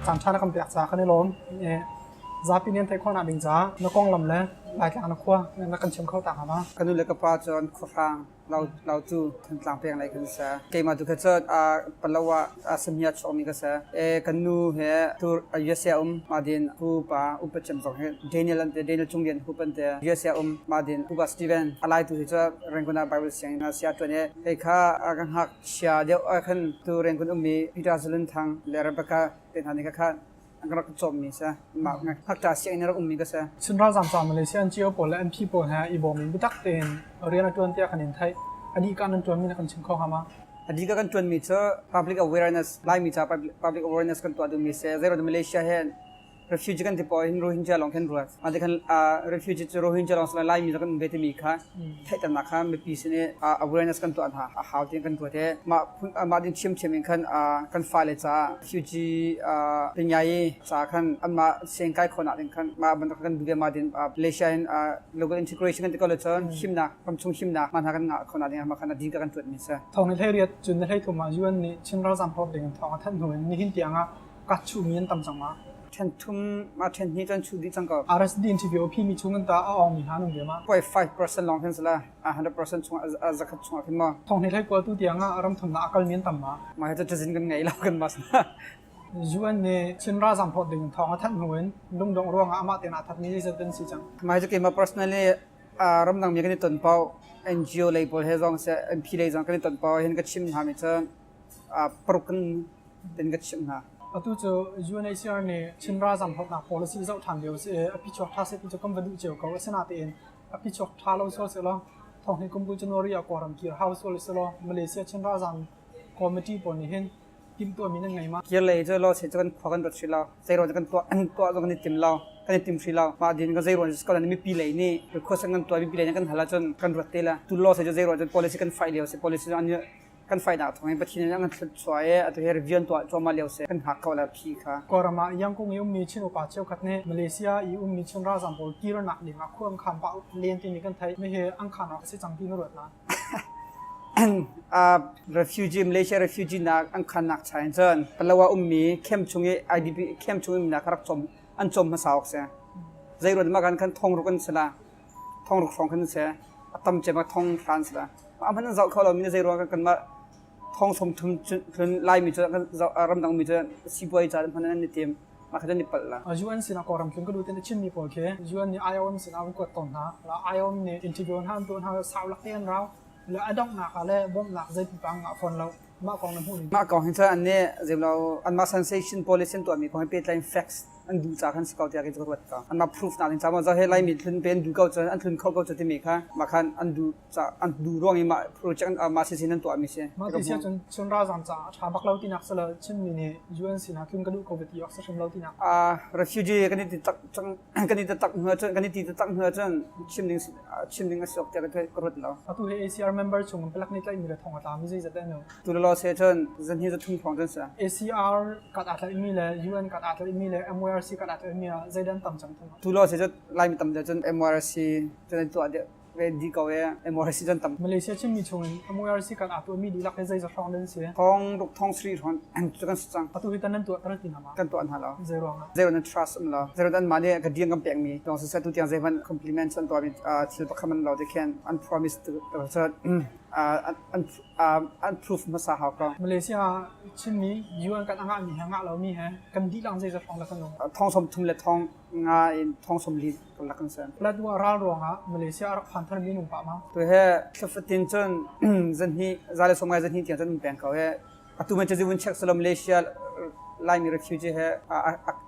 Caan ṭha na kan pek caah kan i lawm. Zapi nih an theih khawhnak ding caah na konglam le Laitlang na khua na kan chim kho ta hnga ma? Ka nu le ka pa cu an khuahrang Lautu Thantlang peng lei kan si. Keimah tu kha cu Palawa Samia chuakmi ka si. Kan nu he tu USA um Madin pu pa upa cem zong hi Daniel an ti Daniel Cung Lian Hup an ti USA um Madin Upa Steven alai tu hi cu Rangoon ah Bible sianginn ah sia ṭuan i hei kha ka ngakchia deuh ah khan tu Rangoon ummi Peter Zalun Thang le Rebecca te hna nih kha an rak cawmmi si. Mah ngakṭah sianginn rak ummi ka si. Chin ralzaam ca Malaysia NGO pawl le MP pawl he i bawm in biatak tein rian a ṭuan tiah kan in theih. A dih ka nan ṭuanmi na kan chim kho hnga ma? A dih ka kan ṭuanmi cu public awareness Laimi ca public awareness kan tuah duhmi si. Zeiruang Malaysia he refugee kan ti pawl hin Rohingya lawng khin ruat. Mah khan refugee cu Rohingya lawng sila Laimi kan um ve timi kha theihternak kha mipi sin i awareness kan tuah hna a hau tiin kan ruat i mah mah ding thiamthiam in khan kan fale caah refugee pinyai ca khan anmah sengkai khawhnak ding khan mah bantuk kan duh ve ma din Malaysia in local integration kan ti ko le cun himnak ramchung himnak mah hna kan ngah khawhnak ding mah khan a ding ka kan tuat mi si. Thong ni hlei riat cun ni hlei thum ah UN nih Chin ralzam phawt ding in thawng a thanh hnu in nihin tiang ah ka chuhmi an tam cang ma? Ṭhen thum ma ṭhen hnih cun chuh dih cang ko. RSD in TVOP mi chung in ta a awng mi hna an um ve ma? 0.5% lawng khin sila 100% chung zakhat chung ah khin maw? Thong hnih hlei kual tu tiang ah ram thumnak a kal mi an tam ma? Mah hi cu cazin kan ngei lo kan mas. UN nih Chin ralzam phawt ding thawng a thanh hnu in lungdongh ruangah amah tein aa that mi zeizat an si cang? Mah hi cu keimah personally ramdang mi kan i ton paoh NGO lei pawl he zong seh MP lei zong kan i ton paoh hin ka chim hna mi cu paruk kan tin ka chimh hna. Atu cu UNHCR nih Chin ralzam hlawtnak policy zoh ṭhan lio a si i a phichuak ṭha seh ti cu kan va duh cio ko. Asinain a phichuak ṭha lo sual sehlaw thonghnih kum kul January ah Kawlram kir hau sual sehlaw Malaysia Chin ralzam committee pawl nih hin timhtuahmi nan ngei ma? Kir lei cu lo se cu kan khua kan ruat hrih lo. Zeiruang cu kan tuah an tuah zong kan i tim lo. Kan i tim hrih lo. Mah din kan zeiruang cu mipi lei nih request kan tuah mipi lei nih kan hal ahcun kan ruat te la. Tu law se cu zeiruang cu policy kan fight lio si policy cu an kan fainak thawng in Pathian nih an kan thluachuah i atu hi review an tuah cuahmah lio si kan hngak ko la phi kha. Kawlram ah Yangkung i ummi Chin upa cheukhat nih Malaysia i ummi Chin ralzaam pawl kirnak ding ah khua an khaan pah len timi kan theih. Hihi an khaan awk a si cang ti na ruat na? Refugee Malaysia refugee nak an khannak cha in cun Palawa ummi camp chung i IDP camp chung ummi nak rak cawm an cawm hmasa awk si. Zeiruat mah kan khan thong ruk an si la. Thong ruk hrawng khan an si. A tam cem ah thong hra an si la. A hman an zoh kho lo mi zei ruang kan mah thong som thum cun Laimi cu ramdang mi cu sipuai ca hman an i tim mah kha i palh la. UN sinah Kawlram tlung ka duh tin a chimmi pawl khi UN nih IOM sinah an kuat tawn hna. La IOM nih interview hna an tuah hna sau lak te an rau. Le a donghnak ah le bawmhnak zei pipa ngah fawn lo. Mah kong na hmuh ning. Mah kong hin cun an nih zeilo anmah sensation policy an tuahmi kong hi pehtlai in facts an duh ca khan si ko tiah kei cu ka ruat ko. Anmah proof nak ding ca maw zo he Laimi tlun pe an duh ko cun an tlun kho ko cu timi kha mah khan an duh ca an duh ruang i mah project mah sisin an tuahmi si. Mah ti si ahcun Chin ralzaam caah a ṭha bak lo tinak si lo Chinmi nih UN sinah tlun ka duh ko va ti awk si hrim lo tinak. Refugee kan i ti tak cang kan i tak hnu ahcun kan i ti tak hnu ahcun chim ding chim ding a si awk tiah ka ruat lo. Atu hi ACR member chung palek nih tlaihmi le thong a tlami zeizat dah nu? Tu le law se cun zan hi za thum thong cun si. ACR kat aa tlaihmi le UN kat aa tlaihmi le MYRC kat aa tlaihmi ah zeidah an tam cang thung? Tu law se cun Laimi tam deuh cun MYRC cun an tuah deuh ve dih ko e MYRC cun tam. Malaysia Chinmi chung in MYRC kat aa tuahmi dihlak hi zeizat hrawng nan si? Thong ruk thong sarih hrawng cu kan si cang. Atu hi tan nan tuah tar ti hna ma? Kan tuah hna lo. Zei ruangah? Zei ruang trust um lo. Zei ruang anmah nih ka diang kan pekmi lawng siseh tu tiang zeihmanh compliments an tuahmi thil pakhat man lo te khin an promise tu cun an proof hmasa hau ko. Malaysia Chinmi UN kan angah mi he ngah lo mi he kan dihlak zeizat hrawng la kan um? Thong som thum le thong nga in thong som li kan lak kan sen. Latwa ral ruangah Malaysia a rak phan thar mi nung pah ma? Tu he thlafatin cun zan hi zale som ngai zan hi tiang cun peng ko he Atu man cu vun check selaw Malaysia Laimi refugee he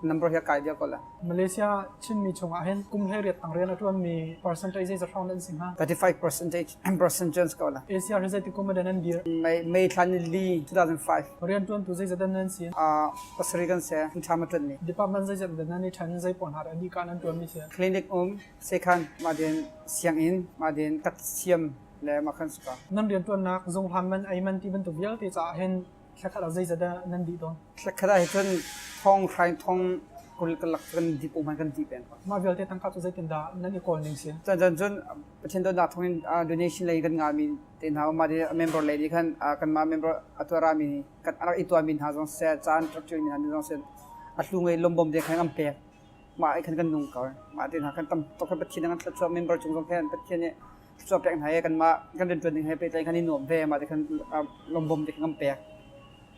number he kai dia ko la. Malaysia Chinmi chungah hin kum hlei riat tang rian a tuanmi percentage zei hrawng nan si hnga? 35 percentage percentage ko la. ACR hi zeiti kum dan an dir? May May thla ni li 2005. Rian tuantu zeizat dan nan si? Pasarih kan si. Ṭha ma tuan ni. Department zeizat dan nan i ṭhen zei pawl hna dah ka nan tuan mi si? Clinic um, sekhan, ma den sianginn, ma den kat siam le mah khan si ko. Nan rianṭuannak zunghlam man ei man ti bantuk vialte caah hin thlakhat ah zeizat dah nan dih tawn? Thlakhat ah hi cun thong hrai thong 20 ka lak kan dih pum kan dih peng ko. Mah vialte tangka cu zeitindah nan i kawl ning si? Cun cun cun Pathian dawtnak thawng in donation lei kan ngahmi te hna mah member lei nih khan kanmah member a tuarami kan rak i tuahmi hna zong seh caan rak ṭialmi hna zong seh. A hlu ngei lombom te khan an pek. Mah ai khan kan nung ko. Mah te hna kan tam tuk kan Pathian kan thluachuah member cung zong khan Pathian nih thluachuah pek hna i kanmah kan rianṭuan ding he pehtlai khan i nuam ve. Mah te khan lombom te khan kan pek.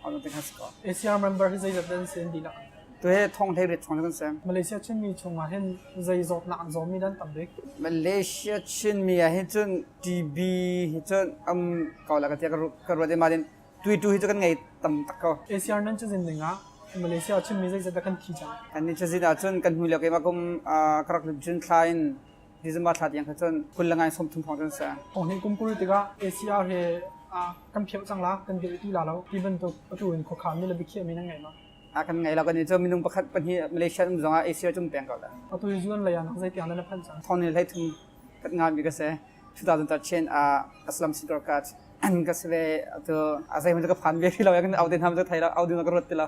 Ano te khan si ko. ACR member hi zeizat dan si an dihlak? Tu he thong hlei rit chung kan si. Malaysia Chinmi chungah hin zei zawtnak an zawmi dan tam bik? Malaysia Chinmi ah hin cun TB hi cun am ko la ka tia ka ruat i mah din tuitu hi cu kan ngei tam tak ko. ACR nan cazin ning ah Malaysia Chinmi zeizat dah kan thi cang? Kan ni cazin ah cun kan hnu lio keimah kum ka rak lut cun thla in December thla tiang kha cun 20 le ngai 30 thong cun si. Thong hnih kum 20 tikah ACR he kan phiah cang la, kan dirh ti la lo ti bantuk atu in khuakhan mi le biakhiah mi nan ngei ma? A kan ngei lo kan i cu minung pakhat pahnih Malaysia um zongah Asia cum peng ko la. Atu hi zuan lei ah zei tiang na phanh cang? Thong ni hlei thum kat nga mi ka se 2013 ah Aslam Sidor kat ka si ve atu a zei ka phan ve lo kan au den ham thai lo au ding ka ruat ti lo.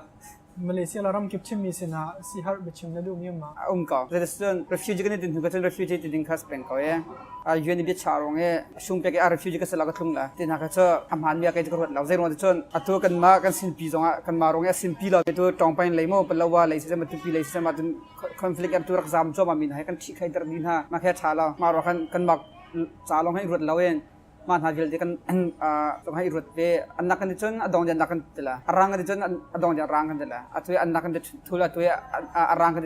Malaysia la ramkip chimmi sinah sihar biachim na duhmi um ma? A um ko. Zeicahtiah refugee kan i din hnu ka cun refugee ti ding kha peng ko e. A UN bia cha rong e sung pek a refugee ka sala ka thlung la. Ti na ka chu a hmaan mi ka ka ruat lo. Zei ruang cun atu kan ma kan sin pi zongah kan ma rong e sin pi lo tu tong pain lei mo palawa lei se ma tu pi lei se ma tun conflict am tu rak zam cho ma min hai kan thi khai ter din ha ma khe tha lo. Ma ro khan kan mak cha long hai ruat lo en. Mah hna vialte kan zong hai ruat ve. An nak kan cun a dong nak kan ti la. A rang kan cun a dong rang kan ti la. Atu an nak kan ti thul atu a rang kan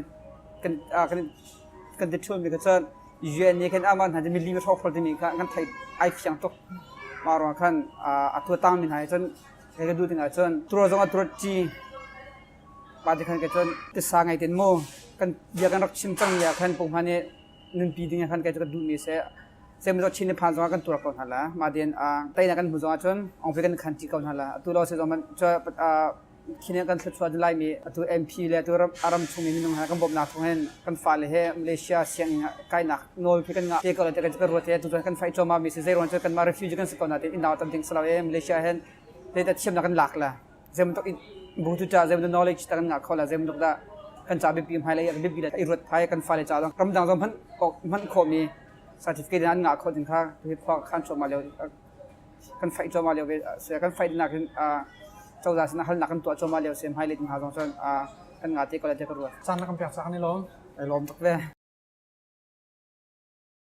kan kan kan ti thul mi ka cun UN nih khan ama hna mi li hrawk timi kha kan thei ai fiang tuk. Mah ruang khan atu tang mi hna cun kai ka du ding ah cun turo zong a turo chi pa ti khan ka cun tisa ngai tin mu kan bia kan rak chim cang ya khan pung han i nunpi ding khan kai ka duh mi se Zeimawzat Chin le phan zongah kan tuar ko hna la. Mah din teinak kan hmu zongah cun ongpi kan khan ṭi ko hna la. Atu lo se zong khine kan thluachuah laimi atu MP le atu ram chungmi minung hna kan bawmhnak thawng hin kan fale he Malaysia sianginn kainak nawl khi kan ngah te ko le kan kan ruat he tu kan fight cuahmah mi si zeiruang cu kanmah refugee kan si ko na tin innau tam ding salo e Malaysia hin zeidah thiamnak kan lak la zeibantuk bu tu cha zeibantuk knowledge ta kan ngah kho la zeibantuk dah kan ca biapi hmailei biapi le i ruat phai kan fale ca zong ramdang zong hman khawh mi certificate an ngah khawh ding kha hi khua khan cuahmah lio kan fight cuahmah lio ve kan fight nak hin cozah sin halnak kan tuah cuahmah lio se hmailei ding ha zong cun kan ngah te ko la te ka ruat caan na kan pek cang ni lawm ai lawm tuk ve.